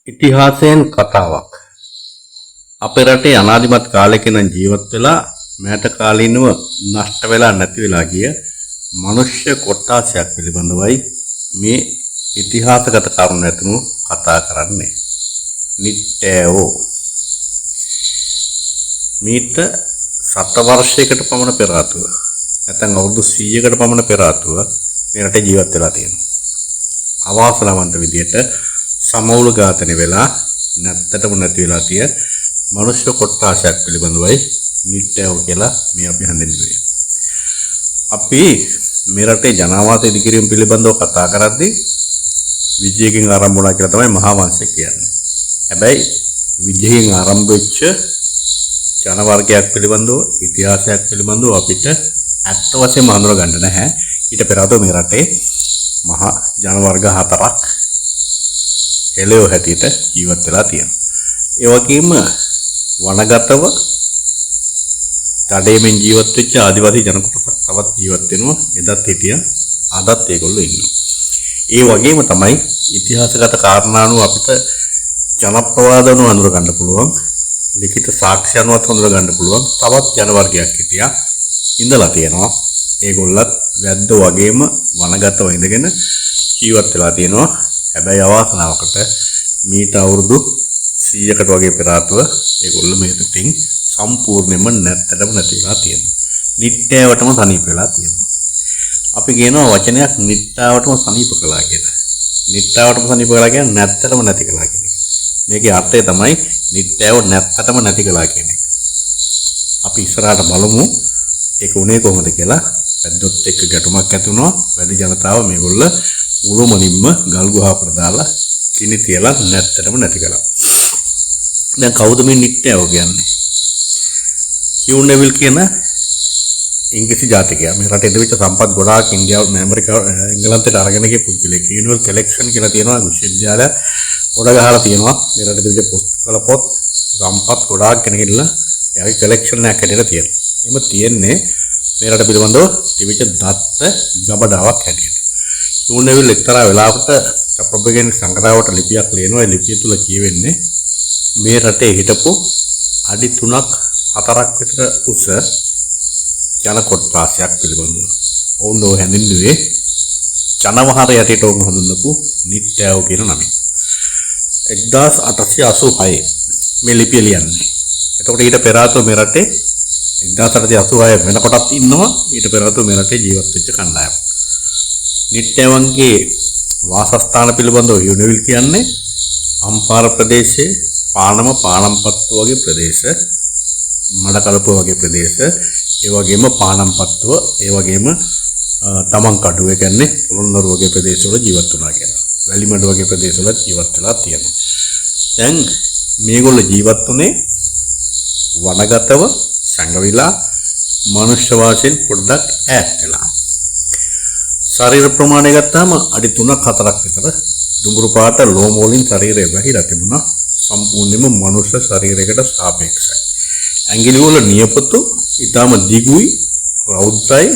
ඉතිහාසයෙන් කතාවක්. අපේ රටේ අනාදිමත් කාලෙක ඉඳන් ජීවත් වෙලා මෑත කාලීනව නෂ්ට වෙලා නැති වෙලා ගිය මනුෂ්‍ය කොට්ටාසයක් පිළිබඳවයි මේ ඉතිහාසගත කරුණු ඇතුණු කතා කරන්නේ. නිට්ටයෝ මීට සත වර්ෂයකට පමණ පෙර ආතුව නැත්නම් අවුරුදු 100කට පමණ පෙර ආතුව මේ රටේ ජීවත් වෙලා තියෙනවා. අවාසනාවන්ත විදියට සමවුල ඝාතනය වෙලා නැත්තටම නැති වෙලා තිය මනුෂ්‍ය කොට්ටාසයක් පිළිබඳවයි නිට්ටයෝ කියලා මේ අපි හඳුන්වන්නේ. අපි මේ රටේ ජනාවාස ඉදිකිරීම පිළිබඳව කතා කරද්දී විජයකින් ආරම්භ වුණා කියලා තමයි මහා වංශය කියන්නේ. හැබැයි විජයකින් ආරම්භ වෙච්ච ජන වර්ගයක් පිළිබඳව ඉතිහාසයක් පිළිබඳව අපිට ඇත්ත වශයෙන්ම හඳුනා ගන්න නැහැ. ඊට පෙර ආතුව මේ රටේ මහා ජන වර්ග හතරක් හෙළයෝ හැටියට ජීවත් වෙලා තියෙනවා. ඒ වගේම වනගතව දඩේමෙන් ජීවත් වෙච්ච ආදිවාසී ජන කොටසක් තවත් ජීවත් වෙනවා. එදත් හිටියා, අදත් ඒගොල්ලෝ ඉන්නවා. ඒ වගේම තමයි ඉතිහාසගත කාරණා අනුව අපිට ජනප්‍රවාද අනුව හඳුනා ගන්න පුළුවන්, ලිඛිත සාක්ෂි අනුවත් හඳුනා ගන්න පුළුවන් තවත් ජන වර්ගයක් හිටියා, ඉඳලා තියෙනවා. ඒගොල්ලත් වැද්දෝ වගේම වනගතව ඉඳගෙන ජීවත් වෙලා තියෙනවා. හැබැයි අවාසනාවකට මීට අවුරුදු 100කට වගේ පෙර ආතුව ඒගොල්ලෝ මේ රටින් සම්පූර්ණයෙන්ම නැත්තටම නැති වෙලා තියෙනවා. නිට්ටයවටම සනීප වෙලා තියෙනවා. අපි කියනවා වචනයක් නිට්ටාවටම සනීප කළා කියලා. නිට්ටාවටම සනීප කළා කියන්නේ නැත්තටම නැති කළා කියන එක. මේකේ අර්ථය තමයි නිට්ටයව නැත්තටම නැති කළා කියන එක. අපි ඉස්සරහට බලමු ඒක උනේ කොහොමද කියලා. වැද්දොත් එක්ක ගැටුමක් ඇති වුණා. වැඩි ජනතාව මේගොල්ල මුළුමනින්ම ගල් ගුහාවකට දාලා කිනි තියලා නැත්තටම නැති කළා. දැන් කවුද මේ නිට්ටයව කියන්නේ? හියු නෙවිල් කියන ඉංග්‍රීසි ජාතිකයා මේ රටේ ඉඳවිච්ච සම්පත් ගොඩාක් ඉන්දියාව, ඇමරිකාව, එංගලන්තයට අරගෙන ගිය පුද්ගලයෙක්. යුනිවර්සල් කලෙක්ෂන් කියලා තියෙනවා විශ්වවිද්‍යාලය ගොඩ ගහලා තියෙනවා. මේ රටේ තිබිච්ච පුස්තක පොත් සම්පත් ගොඩාක් ගෙනහිල්ලා එයාගේ කලෙක්ෂන් එකක් හැටියට තියෙනවා. එහෙම තියෙන්නේ මේ රට පිළිබඳව තිබිච්ච දත්ත ගබඩාවක් හැටියට. හියු නෙවිල් එක්තරා වෙලාවකට චක්‍රබගෙන් සංග්‍රහවට ලිපියක් ලියනවා. ඒ ලිපිය තුල කියවෙන්නේ මේ රටේ හිටපු අඩි 3ක් 4ක් විතර උස ජන කොට්ටාසයක් පිළිබඳව. ඔවුන් ඔව හැඳින්වුවේ ජනවහර යටියට ඔවුන් හඳුන්වපු නිට්ටයව කියන නමින්. 1886 මේ ලිපිය ලියන්නේ. එතකොට ඊට පෙර ආතුව මේ රටේ 1886 වෙනකොටත් ඉන්නවා. ඊට පෙර ආතුව මේ රටේ ජීවත් වෙච්ච කණ්ඩායම. නිට්ටයවන්ගේ වාසස්ථාන පිළිබඳව යුනෙවිල් කියන්නේ අම්පාර ප්‍රදේශයේ පානම පානම්පත්තුව වගේ ප්‍රදේශ, මඩකලපුව වගේ ප්‍රදේශ, ඒ වගේම පානම්පත්තුව, ඒ වගේම තමන් කඩුව, ඒ කියන්නේ පොළොන්නරුව වගේ ප්‍රදේශවල ජීවත් වුණා කියලා. වැලිමඩ වගේ ප්‍රදේශවල ජීවත් වෙලා තියෙනවා. දැන් මේගොල්ලෝ ජීවත් වුණේ වනගතව සැඟවිලා මනුෂ්‍ය වාසයෙන් පොඩ්ඩක් ඈත් වෙලා. ශරීර ප්‍රමාණය ගත්තාම අඩි 3ක් 4ක් විතර දුඹුරු පාට ලෝම වලින් ශරීරය වැහිලා තිබුණා. සම්පූර්ණයෙන්ම මනුෂ්‍ය ශරීරයකට සාපේක්ෂයි. ඇඟිලි වල නියපොතු ඊටාම දිගුයි, රෞද්‍රයි,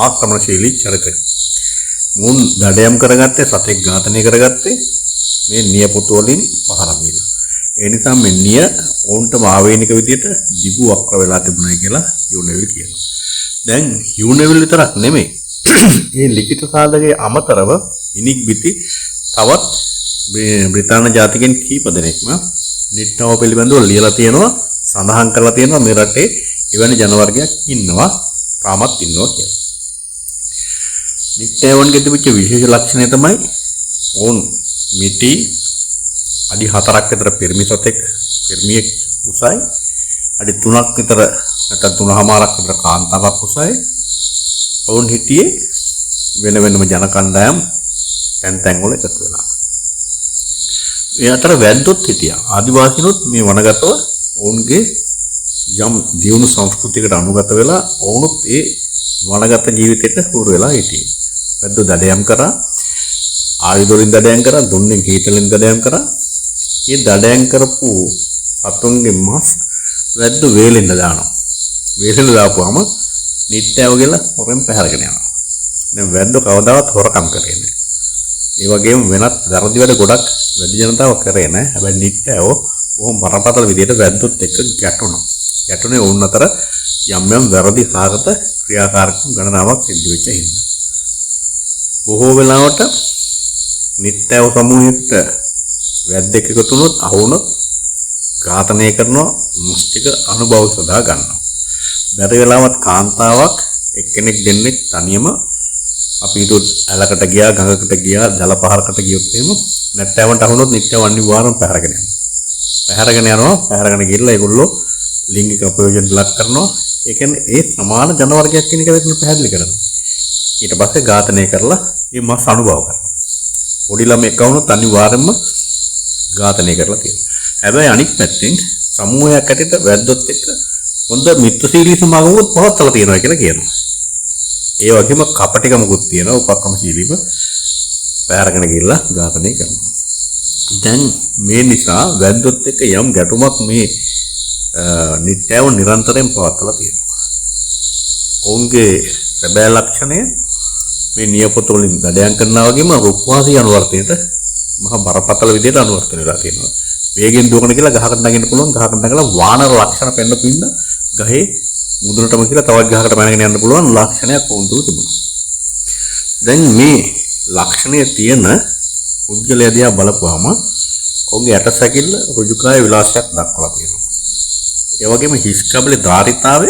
ආක්‍රමණශීලී චරිතයක්. මුන් දඩයම් කරගත්තේ, සතෙක් ඝාතනය කරගත්තේ මේ නියපොතු වලින් පහර දීලා. ඒ නිසා මේ නිය ඔවුන්ටම ආවේනික විදියට දිගු වක්‍ර වෙලා තිබුණයි කියලා හියු නෙවිල් කියනවා. දැන් හියු නෙවිල් විතරක් නෙමෙයි. මේ ලිඛිත සාධකයේ අමතරව ඉනික් බිති තවත් බ්‍රිතාන්‍ය ජාතිකයන් කීප දෙනෙක්ම නිට්ටව පිළිබඳව ලියලා තියෙනවා, සඳහන් කරලා තියෙනවා මේ රටේ එවැනි ජන වර්ගයක් ඉන්නවා, තාමත් ඉන්නවා කියලා. නිට්ටයවන්ගේ තිබිච්ච විශේෂ ලක්ෂණය තමයි ඔවුන් මිටි අඩි 4ක් විතර පිරිමි සතෙක්, පිරිමියෙක් උසයි, අඩි 3ක් විතර නැත්නම් 3.5ක් විතර කාන්තාවක් උසයි. ඔවුන් හිටියේ වෙන වෙනම ජන කණ්ඩායම් තැන් තැන් වල එකතු වෙලා. ඒ අතර වැද්දොත් හිටියා. ආදිවාසීනුත් මේ වනගතව ඔවුන්ගේ යම් දියුණු සංස්කෘතියකට අනුගත වෙලා ඔවුනුත් ඒ වනගත ජීවිතයට හුරු වෙලා හිටියේ. වැද්දෝ දඩයම් කරා, ආයුධ වලින් දඩයම් කරා, දුන්නෙන් හීතලෙන් දඩයම් කරා. මේ දඩයම් කරපු සතුන්ගේ මස් වැද්දෝ වේලෙන්න දානවා. වේලෙන්න දාපුවාම නිට්ටයව කියලා හොරෙන් පැහැරගෙන යනවා. දැන් වැද්දෝ කවදාවත් හොරකම් කරේ නෑ. ඒ වගේම වෙනත් වැරදි වැඩ ගොඩක් වැඩි ජනතාව කරේ නෑ. හැබැයි නිට්ටයෝ බොහොම බරපතල විදියට වැද්දොත් එක්ක ගැටුණා. ගැටුනේ ඔවුන් අතර යම් යම් වැරදි සහගත ක්‍රියාකාරකම් ගණනාවක් සිද්ධ වෙච්ච හින්දා. බොහෝ වෙලාවට නිට්ටයෝ සමූහයකට වැද්දෙක් එකතු වුණොත් අහු වුණොත් ඝාතනය කරනවා, මුස්තික අනුභව සදා ගන්නවා. බැරි වෙලාවත් කාන්තාවක් එක්කෙනෙක් දෙන්නෙක් තනියම අපි හිතුවොත් ඇලකට ගියා, ගඟකට ගියා, ජල පහරකට ගියොත් එහෙම නැට්ටෑවන්ට අහුනොත් නිට්ටයව අනිවාර්යයෙන්ම පැහැරගෙන යනවා. පැහැරගෙන යනවා, පැහැරගෙන ගිහිල්ලා ඒගොල්ලෝ ලිංගික අපයෝජනට ලක් කරනවා. ඒ කියන්නේ ඒ සමාන ජන වර්ගයක් කියන එක මෙතන පැහැදිලි කරනවා. ඊට පස්සේ ඝාතනය කරලා මේ මස් අනුභව කරනවා. පොඩි ළමෙක් වුණොත් අනිවාර්යයෙන්ම ඝාතනය කරලා තියෙනවා. හැබැයි අනිත් පැත්තෙන් සමූහයක් ඇටියට වැද්දොත් එක්ක හොඳ මිත්‍රශීලී සමාගමකුත් පවත්වලා තියෙනවා කියලා කියනවා. ඒ වගේම කපටිකමකුත් තියෙනවා, උපක්‍රමශීලීව පැහැරගෙන ගිහිල්ලා ඝාතනය කරනවා. දැන් මේ නිසා වැද්දොත් එක්ක යම් ගැටුමක් මේ නිට්ටයව නිරන්තරයෙන් පවත්වලා තියෙනවා. ඔවුන්ගේ සැබෑ ලක්ෂණය මේ නියපොතු වලින් දඩයම් කරනවා වගේම රුක්වාසී අනුවර්තනයට මහා බරපතල විදිහට අනුවර්තන වෙලා තියෙනවා. වේගෙන් දුවන කියලා ගහකට නගින්න පුළුවන්, ගහකට නගලා වානර ලක්ෂණ පෙන්නපු ඉන්න ගහේ මුදුනටම කියලා තවත් ගහකට පැනගෙන යන්න පුළුවන් ලක්ෂණයක් වුන් තුළ තිබුණා. දැන් මේ ලක්ෂණය තියෙන පුද්ගලයා දිහා බලපුවාම ඔහුගේ ඇටසැකිල්ල ඍජුකාය විලාසයක් දක්වලා තියෙනවා. ඒ වගේම හිස් කබලේ ධාරිතාවය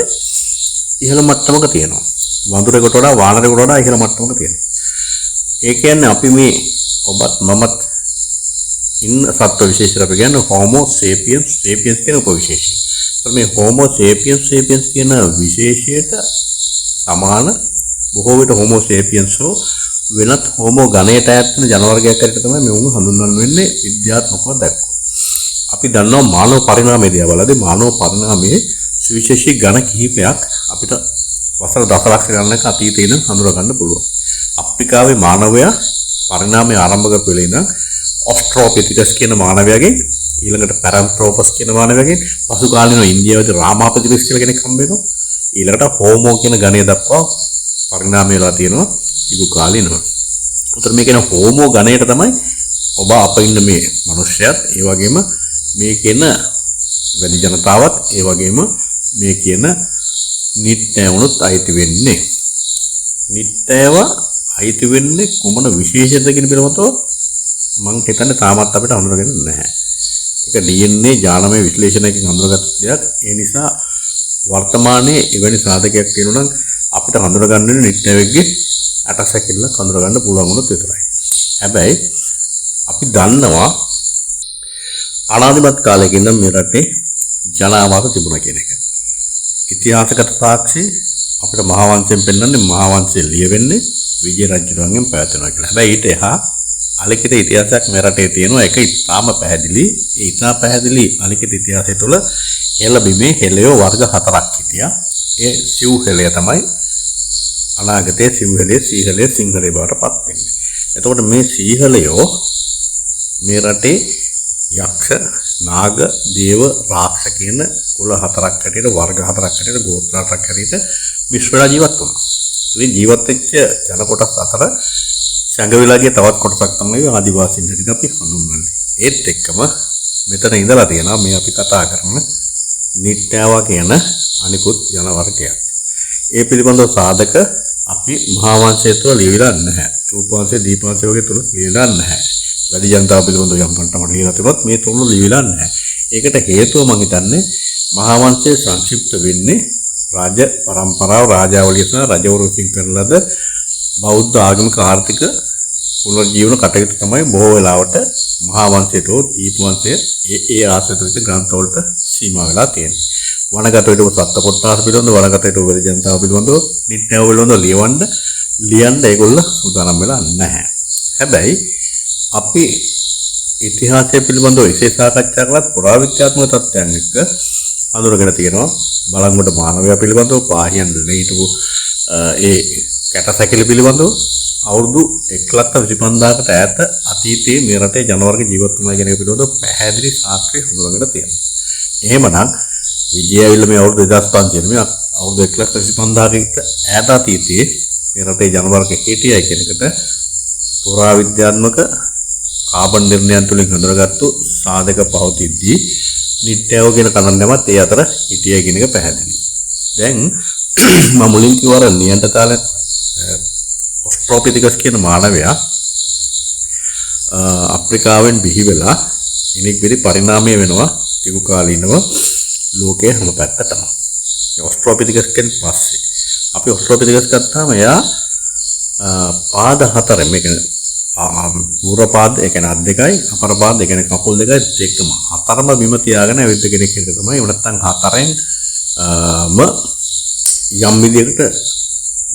ඉහළ මට්ටමක තියෙනවා. වඳුරෙකුට වඩා වානරෙකුට වඩා ඉහළ මට්ටමක තියෙනවා. ඒ කියන්නේ අපි මේ ඔබත් මමත් ඉන්න සත්ව විශේෂයට අපි කියන්නේ හෝමෝ සේපියන්ස් සේපියන්ස් කියන උපවිශේෂය. ඒතර මේ හෝමෝ සේපියන්ස් සේපියන්ස් කියන විශේෂයට සමාන බොහෝ විට හෝමෝ සේපියන්ස් හෝ වෙනත් හෝමෝ ගණයට අයත් වෙන ජන වර්ගයක් හැටියට තමයි මෙවුන් හඳුන්වන්න වෙන්නේ විද්‍යාත්මකව දැක්කොත්. අපි දන්නවා මානව පරිණාමය දිහා බලද්දී මානව පරිණාමයේ සුවිශේෂී ගණ කිහිපයක් අපිට වසර දසලක්ෂ ගණනක අතීතයේ ඉඳන් හඳුනා ගන්න පුළුවන්. අප්‍රිකාවේ මානවයා පරිණාමය ආරම්භ කරපු වෙලේ ඉඳන් ඔස්ට්‍රෝපිතිකස් කියන මානවයාගෙන්, ඊළඟට පැරන්ත්‍රෝපස් කියන මානවයාගෙන්, පසු කාලීනව ඉන්දියාවේදී රාමාපිතිකස් කියලා කෙනෙක් හම්බ වෙනවා. ඊළඟට හෝමෝ කියන ගණය දක්වා පරිණාමය වෙලා තියෙනවා දිගු කාලීනව. උතර මේ කියන හෝමෝ ගණයට තමයි ඔබ අප ඉන්න මේ මිනිස්සයත්, ඒ වගේම මේ කියන වැඩි ජනතාවත්, ඒ වගේම මේ කියන නිට්ටයවුනුත් අයිති වෙන්නේ. නිට්ටයව අයිති වෙන්නේ කුමන විශේෂයද කියන පිළිබඳව මං හිතන්නේ තාමත් අපිට හඳුනගන්න නැහැ. ඒක DNA ජානමය විශ්ලේෂණයකින් හඳුනාගත්ත දෙයක්. ඒ නිසා වර්තමානයේ එවැනි සාධකයක් තියෙනවා නම් අපිට හඳුනගන්න වෙන්නේ නිට්ටයවෙක්ගේ ඇටසැකිල්ල හඳුනගන්න පුළුවන් වුණොත් විතරයි. හැබැයි අපි දන්නවා අනාදිමත් කාලයක ඉඳන් මේ රටේ ජනාවාස තිබුණා කියන එක. ඉතිහාසගත සාක්ෂි අපිට මහාවංශයෙන් පෙන්වන්නේ මහාවංශය ලියවෙන්නේ විජය රජුගෙන් පැවැත්වෙනවා කියලා. හැබැයි ඊට එහා අලිඛිත ඉතිහාසයක් මේ රටේ තියෙනවා. ඒක ඉතාම පැහැදිලි. ඒ ඉතා පැහැදිලි අලිඛිත ඉතිහාසය තුළ හෙළ බිමේ හෙළයෝ වර්ග හතරක් හිටියා. ඒ සිව් හෙළය තමයි අනාගතයේ සිව් හෙළය, සීහලය, සිංහලය බවට පත් වෙන්නේ. එතකොට මේ සීහලයෝ මේ රටේ යක්ෂ, නාග, දේව, රාක්ෂ කියන කුල හතරක් හැටියට, වර්ග හතරක් හැටියට, ගෝත්‍ර හතරක් හැටියට මිශ්‍ර වෙලා ජීවත් වුණා. ඉතින් ජීවත් වෙච්ච ජන කොටස් අතර සැඟවිලා ගිය තවත් කොටසක් තමයි ආදිවාසීන් හැටියට අපි හඳුන්වන්නේ. ඒත් එක්කම මෙතන ඉඳලා තියෙනවා මේ අපි කතා කරන නිට්ටාවා කියන අනිකුත් ජන වර්ගයක්. ඒ පිළිබඳව සාධක අපි මහා වංශය තුළ ලියවිලා නැහැ. රූප වංශය, දීප වංශය වගේ තුල ලියවිලා නැහැ. වැඩි ජනතාව පිළිබඳව යම් මට්ටමකට ලියලා තිබුණත් මේ තුන ලියවිලා නැහැ. ඒකට හේතුව මං හිතන්නේ මහා වංශය සංක්ෂිප්ත වෙන්නේ රාජ පරම්පරාව, රාජාවලිය සහ රජවරු විසින් කරන ලද බෞද්ධ ආගමික ආර්ථික පුනර්ජීවන කටයුතු තමයි බොහෝ වෙලාවට මහා වංශයට හෝ දීප වංශය ඒ ඒ ආශ්‍රිත වෙච්ච ග්‍රන්ථවලට සීමා වෙලා තියෙන්නේ. වනගත හිටපු සත්ත්ව කොට්ටාස පිළිබඳව, වනගත හිටපු වැඩි ජනතාව පිළිබඳව, නිට්ටයව පිළිබඳව ලියන්න ඒගොල්ල සූදානම් වෙලා නැහැ. හැබැයි අපි ඉතිහාසය පිළිබඳව එසේ සාකච්ඡා කළත් පුරාවිද්‍යාත්මක තත්ත්වයන් එක්ක හඳුනගෙන තියෙනවා බලංගොඩ මානවයා පිළිබඳව, පාහියන් දෙන හිටපු ඒ කැටසැකිලි පිළිබඳව අවුරුදු 1,25,000කට ඈත අතීතයේ මේ රටේ ජන වර්ග ජීවත් වුණා කියන එක පිළිබඳව පැහැදිලි සාක්ෂි හඳුනගෙන තියෙනවා. එහෙමනම් විජය ඇවිල්ලා මේ අවුරුදු 2500 නෙමෙයි, අවුරුදු 1,25,000කට ඈත අතීතයේ මේ රටේ ජන වර්ග හිටියයි කියන එකට පුරාවිද්‍යාත්මක කාබන් නිర్ణයන් තුලින් හඳුනාගත්තු සාධක පවතිද්දී නිට්ටයව කියන කණ්ඩායමත් ඒ අතර හිටියයි කියන එක පැහැදිලි. දැන් මම මුලින් කිව්වා අර නියැන්ඩර්තාල ඔස්ට්‍රෝපිතිකස් කියන මානවයා අප්‍රිකාවෙන් බිහි වෙලා ඉනික් බිරි පරිණාමය වෙනවා දිගු කාලීනව ලෝකයේ හැම පැත්තටම. ඔස්ට්‍රෝපිතිකස් කෙන් පස්සේ අපි ඔස්ට්‍රෝපිතිකස් ගත්තාම එයා පාද හතරෙන්, මේ කියන්නේ පූර්ව පාද, ඒ කියන්නේ අත් දෙකයි, අපර පාද, ඒ කියන්නේ කකුල් දෙකයි, දෙකම හතරම බිම තියාගෙන ඇවිද්ද කෙනෙක් එක තමයි. එහෙම නැත්නම් හතරෙන් ම යම් විදියකට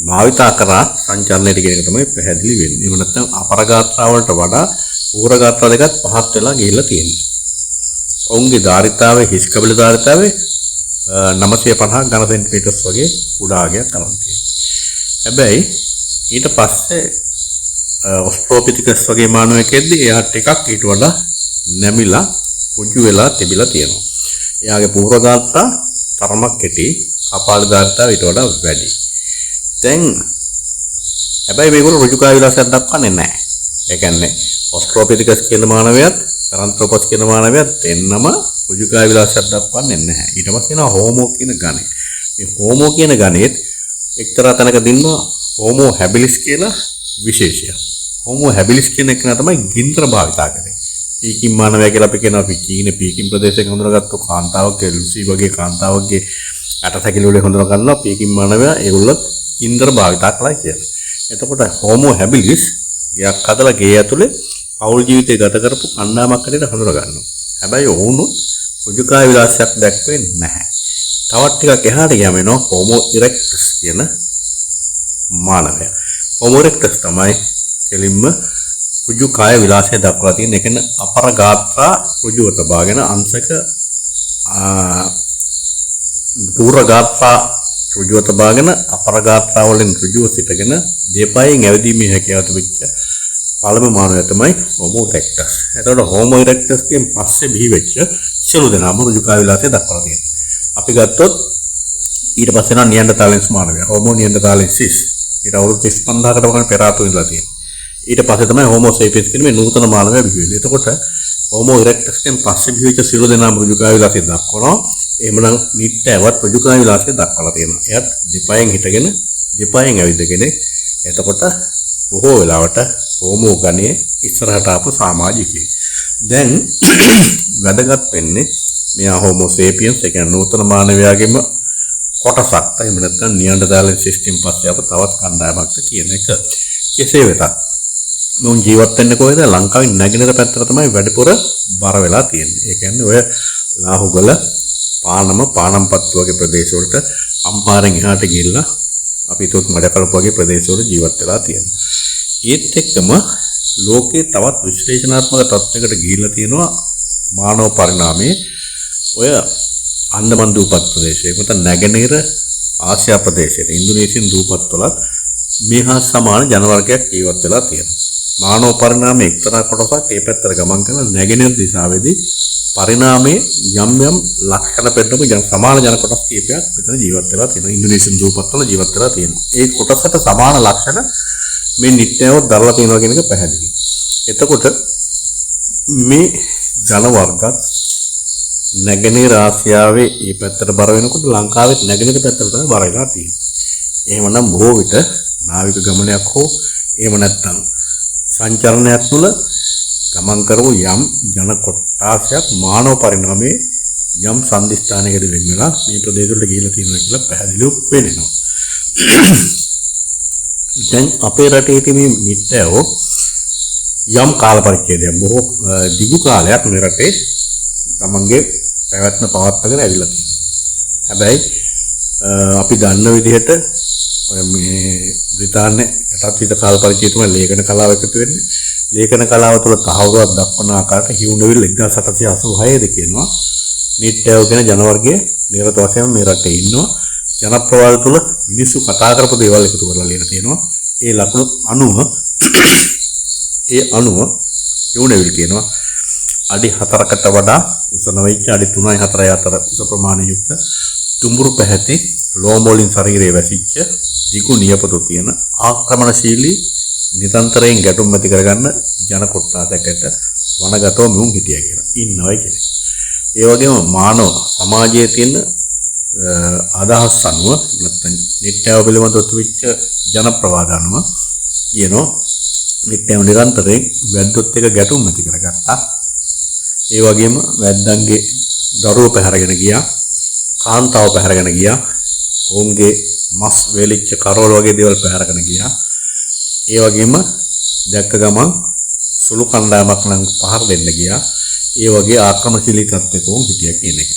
භාවිතා කරා සංචාරණයට කියන එක තමයි පැහැදිලි වෙන්නේ. එහෙම නැත්නම් අපර ගාත්‍රා වලට වඩා පූර්ව ගාත්‍රා දෙකත් පහත් වෙලා ගිහිල්ලා තියෙනවා. ඔවුන්ගේ ධාරිතාවයේ හිස් කබල ධාරිතාවයේ 950 ඝන සෙන්ටිමීටර්ස් වගේ කුඩා අගයක් අරන් තියෙනවා. හැබැයි ඊට පස්සේ ඔස්ට්‍රෝපිතිකස් වගේ මානවයෙක්දී එයා ටිකක් ඊට වඩා නැමිලා රුජු වෙලා තිබිලා තියෙනවා. එයාගේ පූර්ව ගාත්‍රා තරමක් කෙටි, කපාල ධාරිතාව ඊට වඩා වැඩි. දැන් හැබැයි මේගොල්ලෝ රුජුකාය විලාසයක් දක්වන්නේ නැහැ. ඒ කියන්නේ ඔස්ට්‍රෝපිතිකස් කියන මානවයාත් පැරන්ත්‍රොපස් කියන මානවයාත් දෙන්නම රුජුකාය විලාසයක් දක්වන්නේ නැහැ. ඊට පස්සේ එනවා හෝමෝ කියන ගණය. මේ හෝමෝ කියන ගණයේත් එක්තරා තැනක දින්නවා හෝමෝ හැබිලිස් කියලා විශේෂයක්. හෝමෝ හැබිලිස් කියන එක තමයි ගින්දර භාවිතා කරේ. පීකින් මානවයා කියලා අපි කියනවා. අපි චීන පීකින් ප්‍රදේශයෙන් හඳුනාගත්තු කාන්තාවක්ගේ ලුසි වගේ කාන්තාවක්ගේ ඇටසැකිලි වලින් හඳුනා ගන්නවා පීකින් මානවයා ඒගොල්ලොත් ගින්දර භාවිතා කළා කියලා. එතකොට හෝමෝ හැබිලිස් ගෙයක් හදලා ගේ ඇතුලේ පෞල් ජීවිතය ගත කරපු කණ්ඩායමක් හැටියට හඳුනා ගන්නවා. හැබැයි ඔවුනුත් රුජුකාය විලාසයක් දැක්වෙන්නේ නැහැ. තවත් ටිකක් එහාට ගියාම එනවා හෝමෝ ඉරෙක්ටස් කියන මානවයා. හෝමෝ ඉරෙක්ටස් තමයි කෙලින්ම රුජුකාය විලාසය දක්වලා තියෙන. ඒ කියන්නේ අපර ගාත්‍රා රුජුව තබාගෙන අංශක පූර්ව ගාත්‍රා රුජුව තබාගෙන අපර ගාත්‍රා වලින් රුජුව සිටගෙන දෙපයෙන් ඇවිදීමේ හැකියාව තිබිච්ච පළමු මානවයා තමයි හෝමෝ ඉරෙක්ටස්. එතකොට හෝමෝ ඉරෙක්ටස් කියෙන් පස්සේ බිහි වෙච්ච සියලු දෙනාම රුජුකාය විලාසය දක්වලා තියෙනවා. අපි ගත්තොත් ඊට පස්සේ එනවා නියැන්ඩර්තාලෙන්ස් මානවයා. හෝමෝ නියැන්ඩර්තාලෙන්සිස්. ඊට අවුරුදු 35,000කට වගේ පෙර ආතුව ඉඳලා තියෙනවා. ඊට පස්සේ තමයි හෝමෝ සේපියන්ස් කියන මේ නූතන මානවයා බිහි වෙන්නේ. එතකොට හෝමෝ ඉරෙක්ටස් කියෙන් පස්සේ බිහි වෙච්ච සියලු දෙනාම රුජුකාය විලාසය දක්වනවා. එහෙමනම් නිට්ටයවත් රුජුකාය විලාසය දක්වලා තියෙනවා. එයත් දෙපයෙන් හිටගෙන දෙපයෙන් ඇවිද්ද කෙනෙක්. එතකොට බොහෝ වෙලාවට හෝමෝ ගණයේ ඉස්සරහට ආපු සමාජිකයෙක්. දැන් වැදගත් වෙන්නේ මෙයා හෝමෝ සේපියන්ස්, ඒ කියන්නේ නූතන මානවයාගේම කොටසක්. එහෙම නැත්නම් නියැන්ඩර්තාලන් සිස්ටම් පස්සේ ආපු තවත් කණ්ඩායමක්ද කියන එක. කෙසේ වෙතත් මොවුන් ජීවත් වෙන්නේ කොහෙද? ලංකාවේ නැගෙනහිර පැත්තට තමයි වැඩිපුර බර වෙලා තියෙන්නේ. ඒ කියන්නේ ඔය ලාහුගල, පානම, පානම්පත්තු වගේ ප්‍රදේශවලට අම්පාරෙන් එහාට ගිහිල්ලා අපි හිතුවොත් මඩකලපු වගේ ප්‍රදේශවල ජීවත් වෙලා තියෙනවා. ඒත් එක්කම ලෝකේ තවත් විශ්ලේෂණාත්මක තත්ත්වයකට ගිහිල්ලා තියෙනවා මානව පරිණාමයේ. ඔය අන්දමන් දූපත් ප්‍රදේශයේ, නැත්නම් නැගෙනහිර ආසියා ප්‍රදේශයේ, ඉන්දුනීසියන් දූපත් වලත් මේ හා සමාන ජන වර්ගයක් ජීවත් වෙලා තියෙනවා. මානව පරිණාමයේ එක්තරා කොටසක් ඒ පැත්තට ගමන් කරන නැගෙනහිර දිශාවේදී පරිණාමයේ යම් යම් ලක්ෂණ පෙන්නපු සමාන ජන කොටස් කීපයක් මෙතන ජීවත් වෙලා තියෙනවා. ඉන්දුනීසියන් දූපත් වල ජීවත් වෙලා තියෙනවා. ඒ කොටසට සමාන ලක්ෂණ මේ නිට්ටයව දරලා තියෙනවා කියන එක පැහැදිලි. එතකොට මේ ජන වර්ගත් නැගෙනහිර ආසියාවේ මේ පැත්තට බර වෙනකොට ලංකාවෙත් නැගෙනහිර පැත්තට තමයි බර වෙලා තියෙන්නේ. එහෙමනම් බොහෝ විට නාවික ගමනයක් හෝ එහෙම නැත්නම් සංචරණයක් තුළ ගමන් කරපු යම් ජන කොට්ටාසයක් මානව පරිණාමයේ යම් සන්ධිස්ථානයකට වෙන් වෙලා මේ ප්‍රදේශවලට ගිහිල්ලා තියෙනවා කියලා පැහැදිලිව පේනවා. දැන් අපේ රටේ තියෙන මේ නිට්ටයෝ යම් කාල පරිච්ඡේදයක් බොහෝ දිගු කාලයක් මේ රටේ තමන්ගේ පැවැත්ම පවත්වාගෙන ඇවිල්ලා තියෙනවා. හැබැයි අපි දන්න විදිහට ඔය මේ බ්‍රිතාන්‍ය යටත් විත කාල පරිච්ඡේදය තමයි ලේඛන කලාව එකතු වෙන්නේ. ලේඛන කලාව තුළ තහවුරුවක් දක්වන ආකාරයට හිව් නෙවිල් 1886 ද කියනවා නිට්ටයෝ කියන ජන වර්ගය නිරත වශයෙන්ම මේ රටේ ඉන්නවා. ජනප්‍රවාද තුළ මිනිස්සු කතා කරපු දේවල් එකතු කරලා ලියලා තියෙනවා. ඒ ලකුණු අනුව ඒ අනුව හිව් නෙවිල් කියනවා අඩි 4කට වඩා උස නොවෙච්ච අඩි 3යි 4යි අතර උස ප්‍රමාණය යුක්ත තුඹුරු පැහැති ලෝම වලින් ශරීරය වැසිච්ච දිගු නියපොතු තියෙන ආක්‍රමණශීලී නිරන්තරයෙන් ගැටුම් ඇති කරගන්න ජන කොට්ටාසයකට වනගතව මුන් හිටියා කියලා. ඉන්නවයි කියලා. ඒ වගේම මානව සමාජයේ තියෙන අදහස් අනුව නැත්නම් නිට්ටයව පිළිබඳව තිබිච්ච ජන ප්‍රවාද අනුව කියනවා නිට්ටයව නිරන්තරයෙන් වැද්දොත් එක්ක ගැටුම් ඇති කරගත්තා. ඒ වගේම වැද්දන්ගේ දරුවෝ පැහැරගෙන ගියා, කාන්තාව පැහැරගෙන ගියා, ඔවුන්ගේ මස් වේලිච්ච කරවල වගේ දේවල් පැහැරගෙන ගියා. ඒ වගේම දැක්ක ගමන් සුළු කණ්ඩායමක් නම් පහර දෙන්න ගියා. ඒ වගේ ආක්‍රමණශීලී තත්ත්වයක ඔවුන් හිටියා කියන එක.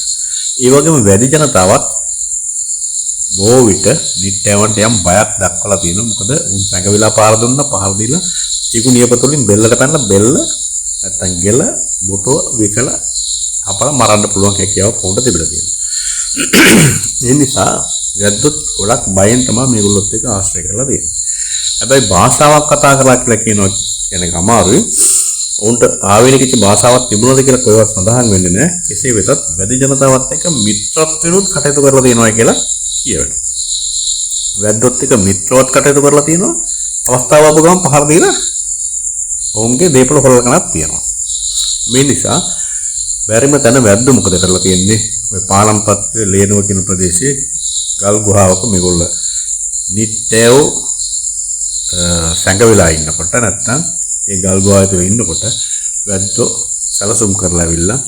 ඒ වගේම වැඩි ජනතාවත් බොහෝ විට නිට්ටයවන්ට යම් බයක් දක්වලා තියෙනවා. මොකද උන් සැඟවිලා පාර දුන්නා, පහර දීලා චිකු නියපොතු වලින් බෙල්ලට පැනලා බෙල්ල නැත්තම් ගෙල බොටුව විකලා හපලා මරන්න පුළුවන් හැකියාවක් උන්ට තිබිලා තියෙනවා. ඒ නිසා වැද්දොත් ගොඩක් බයෙන් තමයි මේගොල්ලොත් එක්ක ආශ්‍රය කරලා තියෙන්නේ. හැබැයි භාෂාවක් කතා කරලා කියලා කියනවා කියන එක අමාරුයි. ඔවුන්ට ආවේනික භාෂාවක් තිබුණාද කියලා කොහෙවත් සඳහන් වෙන්නේ නැහැ. කෙසේ වෙතත් වැදි ජනතාවත් එක්ක මිත්‍රත්වෙනුත් කටයුතු කරලා තියෙනවා කියලා කියවෙනවා. වැද්දොත් එක්ක මිත්‍රවත් කටයුතු කරලා තියෙනවා. අවස්ථාව ආපු ගමන් පහර දීලා ඔවුන්ගේ දේපොළ හොරලා තියෙනවා. මේ නිසා බැරිම තැන වැද්දෝ මොකද කරලා තියෙන්නේ? ඔය පාලම්පත්වේ ලේනුව කියන ප්‍රදේශයේ ගල් ගුහාවක මේගොල්ල නිට්ටයෝ සැඟවිලා ඉන්නකොට නැත්තම් ඒ ගල් ගුහාව ඇතුලේ ඉන්නකොට වැද්දෝ සැලසුම් කරලා ඇවිල්ලා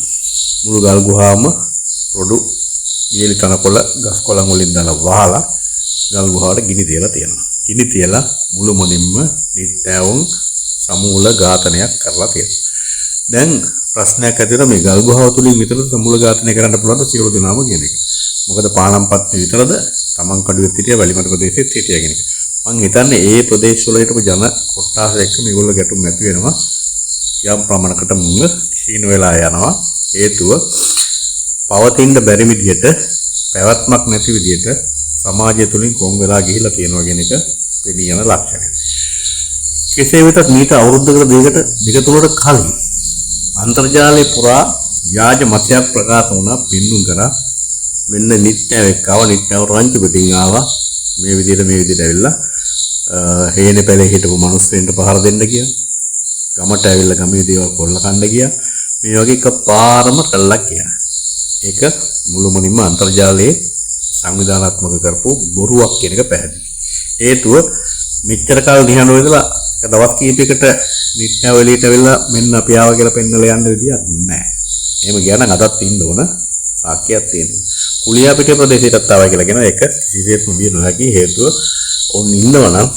මුළු ගල් ගුහාවම රොඩු වියලි තනකොළ ගස් කොළන් වලින් දාලා වහලා ගල් ගුහාවට ගිනි තියලා තියෙනවා. ගිනි තියලා මුළුමනින්ම නිට්ටයෝන් සමූල ඝාතනයක් කරලා තියෙනවා. දැන් ප්‍රශ්නයක් ඇති වෙනවා මේ ගල් ගුහාව තුලින් විතරද සමූල ඝාතනය කරන්න පුළුවන්ද සියලු දෙනාම කියන එක. මොකද පාලම්පත්නේ විතරද තමන් කඩුවෙත් හිටියා වැලිමඩ ප්‍රදේශෙත් හිටියා කියන එක. මං හිතන්නේ ඒ ප්‍රදේශවල හිටපු ජන කොට්ටාස එක්ක මේගොල්ලෝ ගැටුම් ඇති වෙනවා. යම් ප්‍රමාණයකට මුංග ක්ෂීණ වෙලා යනවා. හේතුව පවතින්න බැරි විදියට පැවැත්මක් නැති විදියට සමාජය තුලින් කොන් වෙලා ගිහිලා තියෙනවා කියන එක පෙනී යන ලක්ෂණය. කෙසේ වෙතත් මීට අවුරුද්දකට දෙකකට දෙක තුනකට කලින් අන්තර්ජාලයේ පුරා ව්‍යාජ මතයක් ප්‍රකාශ වුණා, පෙන්නුම් කරා. මෙන්න නිට්ටයව එක්ක ආවා, නිට්ටයව රංචු පිටින් ආවා. මේ විදියට මේ විදියට ඇවිල්ලා හේනේ පැලේ හිටපු මිනිස්සුන්ට පහර දෙන්න ගියා. ගමට ඇවිල්ලා ගමේ දේවල් කොල්ල කන්න ගියා. මේ වගේ එකපාරම රැල්ලක් ගියා. ඒක මුළුමනින්ම අන්තර්ජාලයේ සංවිධානාත්මක කරපු බොරුවක් කියන එක පැහැදිලි. හේතුව මෙච්චර කාල නිහඬව ඉඳලා එක දවස් කීපයකට නිට්ටයව එළියට ඇවිල්ලා මෙන්න අපි ආවා කියලා පෙන්නලා යන්න විදියක් නැහැ. එහෙම ගියා නම් අදත් ඉන්න ඕන සාක්කියක් තියෙනවා. කුලියාපිටිය ප්‍රදේශයටත් ආවා කියලා කියනවා. ඒක කිසිසේත්ම විය නොහැකි. හේතුව ඔවුන් ඉන්නවනම්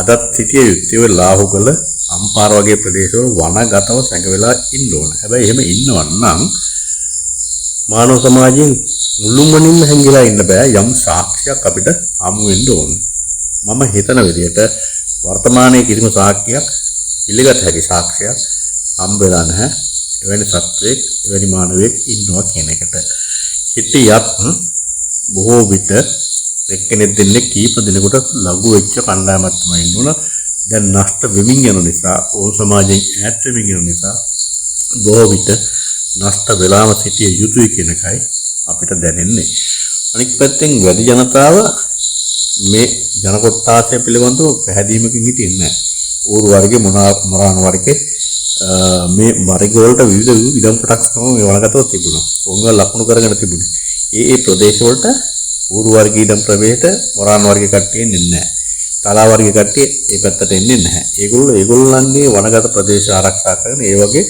අදත් සිටිය යුත්තේ ඔය ලාහුගල අම්පාර වගේ ප්‍රදේශවල වනගතව සැඟවෙලා ඉන්න ඕන. හැබැයි එහෙම ඉන්නවනම් මානව සමාජයෙන් මුළුමනින්ම හැංගිලා ඉන්න බෑ. යම් සාක්ෂියක් අපිට හමු වෙන්න ඕන. මම හිතන විදිහට වර්තමානයේ කිසිම සාක්ෂියක් පිළිගත හැකි සාක්ෂියක් හම්බ වෙලා නැහැ. එවැනි සත්වයෙක් එවැනි මානවයෙක් ඉන්නවා කියන එකට. හිටියත් බොහෝ විට එක්කෙනෙක් දෙන්නෙක් කීප දෙනෙකුට ලඝු වෙච්ච කණ්ඩායමක් තමයි ඉන්න ඕන. දැන් නෂ්ට වෙමින් යන නිසා, ඕන් සමාජයෙන් ඈත් වෙමින් යන නිසා බොහෝ විට නෂ්ට වෙලාම සිටිය යුතුයි කියන එකයි අපිට දැනෙන්නේ. අනික් පැත්තෙන් වැඩි ජනතාව මේ ජන කොට්ටාසය පිළිබඳව පැහැදීමකින් හිටින්නේ නැහැ. ඌරු වර්ගයේ මොරාණ වර්ගයේ මේ වර්ග වලට විවිධ ඉඩම් කොටස් තමයි මේ වනගතව තිබුණා. ඔවුන්ව ලකුණු කරගෙන තිබුණේ. ඒ ඒ ප්‍රදේශ වලට ඌරු වර්ගයේ ඉඩම් ප්‍රවේශයට මොරාණ වර්ගයේ කට්ටිය එන්නේ නැහැ. තලා වර්ගයේ කට්ටිය ඒ පැත්තට එන්නේ නැහැ. ඒගොල්ලෝ ඒගොල්ලන්ගේ වනගත ප්‍රදේශ ආරක්ෂා කරගෙන ඒ වගේ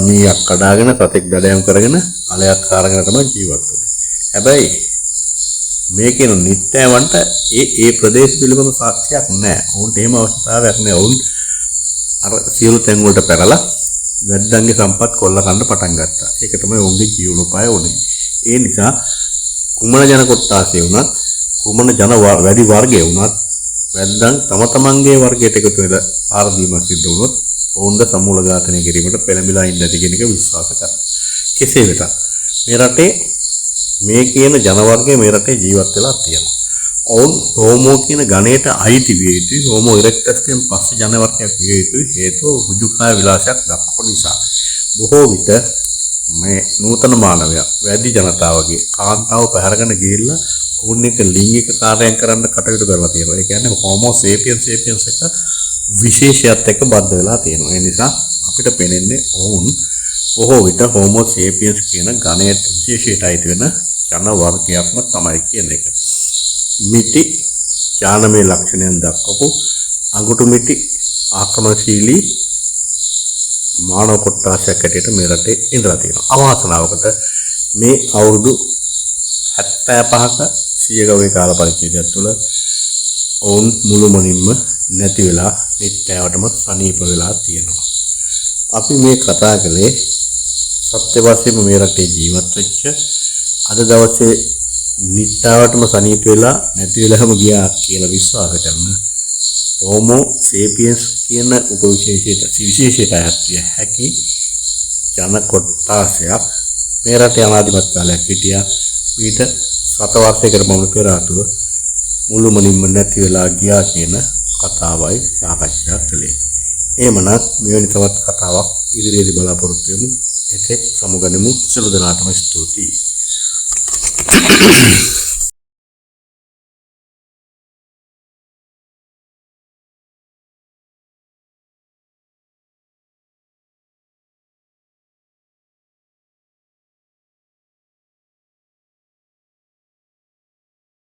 මීයක් කඩාගෙන සතෙක් දඩයම් කරගෙන අලයක් අරගෙන තමයි ජීවත් වෙන්නේ. හැබැයි මේ කියන නිත්‍යවන්ට ඒ ඒ ප්‍රදේශ පිළිබඳ සාක්ෂියක් නැහැ. ඔවුන්ට එහෙම අවශ්‍යතාවයක් නැහැ. ඔවුන් අර සියලු තැන් වලට පැනලා වැද්දන්ගේ සම්පත් කොල්ල කන්න පටන් ගත්තා. ඒක තමයි ඔවුන්ගේ ජීවනෝපාය වුණේ. ඒ නිසා කුමන ජන කොට්ටාසය වුණත් කුමන ජන වැඩි වර්ගය වුණත් වැද්දන් තම තමන්ගේ වර්ගයට එකතු වෙලා ආර දීමක් සිද්ධ වුණොත් ඔවුන්ද සමූල ඝාතනය කිරීමට පෙළඹිලා ඉන්න ඇති කියන එක විශ්වාස කරනවා. කෙසේ වෙතත් මේ රටේ මේ කියන ජන වර්ගය මේ රටේ ජීවත් වෙලා තියෙනවා. ඔවුන් හෝමෝ කියන ගණයට අයිති විය යුතුයි. හෝමෝ ඉරෙක්ටස් කියන පස්සේ ජන වර්ගයක් විය යුතුයි. හේතුව ඍජුකාය විලාසයක් දක්වපු නිසා. බොහෝ විට මේ නූතන මානවයා වැඩි ජනතාවගේ කාන්තාව පැහැරගෙන ගිහිල්ලා ඔවුන් එක්ක ලිංගික කාර්යයන් කරන්න කටයුතු කරලා තියෙනවා. ඒ කියන්නේ හෝමෝ සේපියන් සේපියන්ස් එක විශේෂයත් එක්ක බද්ධ වෙලා තියෙනවා. ඒ නිසා අපිට පෙනෙන්නේ ඔවුන් බොහෝ විට හෝමෝ සේපියන්ස් කියන ගණයට විශේෂයට අයිති වෙන ජන වර්ගයක්ම තමයි කියන එක. මිටි ඥානමය ලක්ෂණයන් දක්වපු අඟුටු මිටි ආක්‍රමණශීලී මානව කොට්ටාශයක් හැටියට මේ රටේ ඉඳලා තියෙනවා. අවාසනාවකට මේ අවුරුදු 75ක 100 ගවේ කාල පරිච්ඡේදයක් තුළ ඔවුන් මුළුමනින්ම නැති වෙලා නිත්‍යවටම සනීප වෙලා තියෙනවා. අපි මේ කතා කළේ සත්‍ය වශයෙන්ම මේ රටේ ජීවත් වෙච්ච, අද දවසේ නිත්‍යවටම සනීප වෙලා නැති වෙලාම ගියා කියලා විශ්වාස කරන හෝමෝ සේපියන්ස් කියන උපවිශේෂයට විශේෂයට අයත් විය හැකි ජන කොට්ටාසයක් මේ රටේ අනාදිමත් කාලයක් හිටියා. මීට සත වර්ෂයකට පමණ පෙර ආතුව මුළුමනින්ම නැති වෙලා ගියා කියන කතාවයි සාකච්ඡා කළේ. එහෙමනම් මෙවැනි තවත් කතාවක් ඉදිරියේදී බලාපොරොත්තු වෙමු. එතෙක් සමුගනිමු. සියලු දෙනාටම ස්තුතියි.